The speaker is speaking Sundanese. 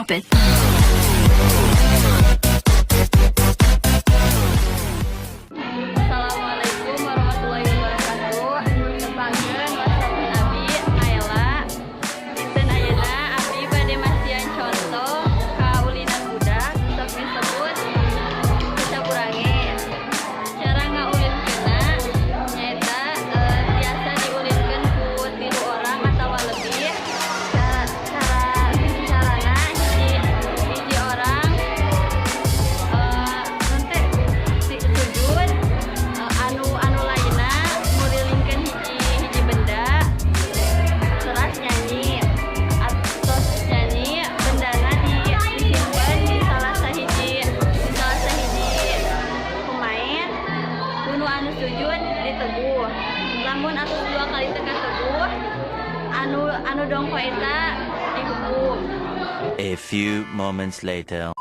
Drop it. Assalamualaikum warahmatullahi wabarakatuh. Tepangkeun, wasta abdi Naela. Dinten ayeuna abdi bade masihan contoh kaulinan budak, sok disebut saburange. Cara ngaulinkeunna nyaeta biasa diulinkeun ku tilu orang atau lebih. Cara carana hiji hiji orang nanti sujud, anu anu lainna ngulilingkeun hiji hiji benda teras nyanyi. Atos nyanyi, bendana disimpen di salah sahiji pemain. Ku nu anu sujud diteguh. Lamun atos dua kali teu kateguh, anu anu dongko eta dihukum. A few moments later.